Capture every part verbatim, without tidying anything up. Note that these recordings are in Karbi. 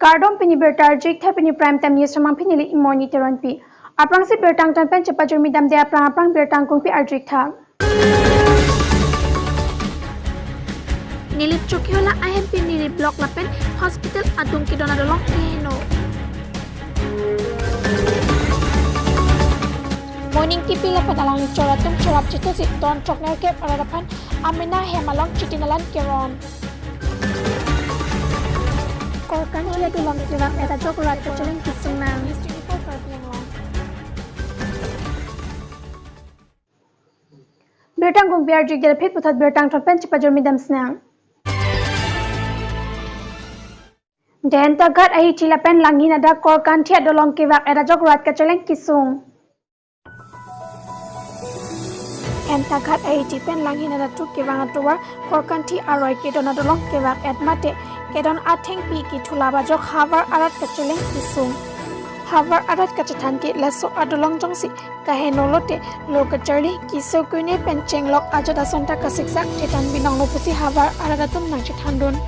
Kardom, pini birta arjutha, pini Prime Time News amangpi neli Imoni Teronpi. Aphrangsi birta angton pen chepajormi damde aphrang aphrang birta angkungpi arjutha. Nilip Chokihola ahempi Nilip Block lapen hospital adung kedon adolong keheno. Moning Tipi lapen alangli chor atum cherap chetosi don throknerkep arat aphan amena hem along chiti nalan keron. Korkanthi adolong kevang-et ajok rat kacheleng kesung nang. Birta angkungpi arjutha, phit puthot birta angton pen chepajormi damsinang. Dentaghat ahithi lapen Langhin adak Korkanthi adolong kevang-et ajok rat kacheleng kesung. Dentaghat ahithi pen Langhin adak thu kevang atovar Korkanthi aroi kedon adolong kevang-et mate kedon athengpi kethulap ajok havar arat kacheleng kesung. Havar arat kachethan ke laso adolong jongsi kaheno lote lo kacharli, keso kune pen chenglok ajat ason ta kasiksak chethan binong lo pusi havar arat atum nangchethandun.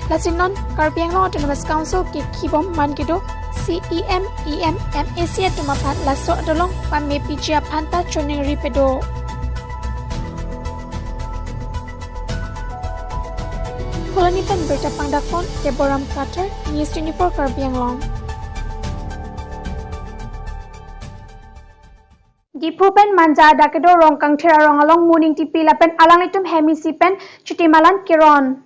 Lasi non Karbi Anglong Autonomous Council kekhibom man kedo C E M, E M, M A C atum aphan laso adolong pamepiji aphan ta choningri pedo. Koloni pen birta pangdakpon ke Boram Kathar, News twenty-four Karbi Anglong. Diphu pen Manja adak kedo Rongkangthir arong along Moning Tipi lapen alanglitum hem isi pen chiti malan keron.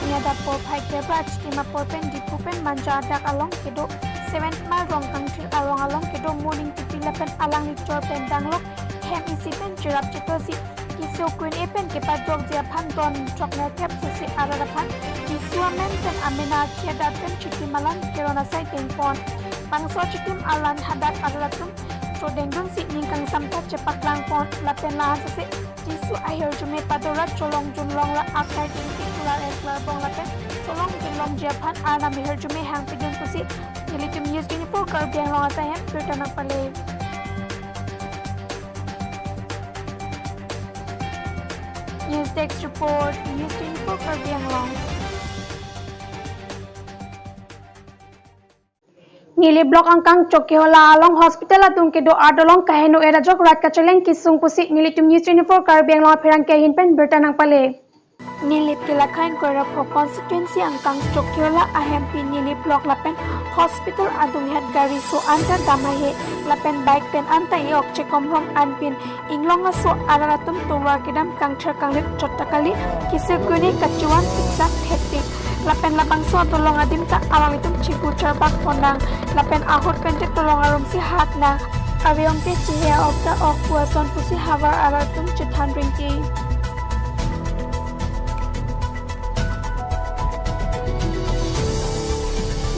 Niada porphai kebra chiti mapor pen Diphu pen Manja adak along kedo seven mile Rongkangthir arong along kedo Moning Tipi lapen alangli chor pen danglok hem isi pen cherap chetosi keso kune pen kepadokji aphan don throknerkep sose arat aphan Jisu amen pen amena akhi adak pen chiti malan keron asai dengpon. Bangso chitim alan hadak arat atum chodengdunsi ning kangsam ta chepaklangpon lapen lahan sose Jisu ahirjume padora cholong junlong ra akai dingki kular eklar bong lapen cholong junlongji aphan Arnam ahirjume hangpidun pusi nelitum News twenty-four Karbi Anglong asai hem birta nangpale. News Desk Report, News twenty-four Karbi Anglong. Nilip Block angkang Chokihola along hospital adung kedo adolong kaheno-et ajok rat kacheleng kesung pusi nelitum News twenty-four Karbi Anglong apherangke ahin pen birta nangpale. Nilip Kelakai Gorakhpur constituency angkang Chokihola ahempi Nilip Block lapen hospital adunghet gari so anta dam ahe lapen bike pen anta e-ok chekomrom anpin inglong aso arat atum tovar kedam kangthir kanglit chot ta kali, keso kune kachevan siksak thektik. Lapen labangso adolong adim ta alanglitum chipu charbak ponnang. Lapen ahut pen te tolong arumsi hat nang. Ave ong te chehe a-ok ta ok pu ason pusi havar arat atum chethan ringti.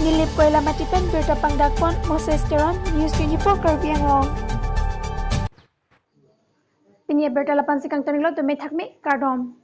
Nilip Koilamati pen birta pangdakpon Moses Teron, News twenty-four Karbi Anglong. Pini abirta lapu-ansi kangtonlo, dome thakme, kardom.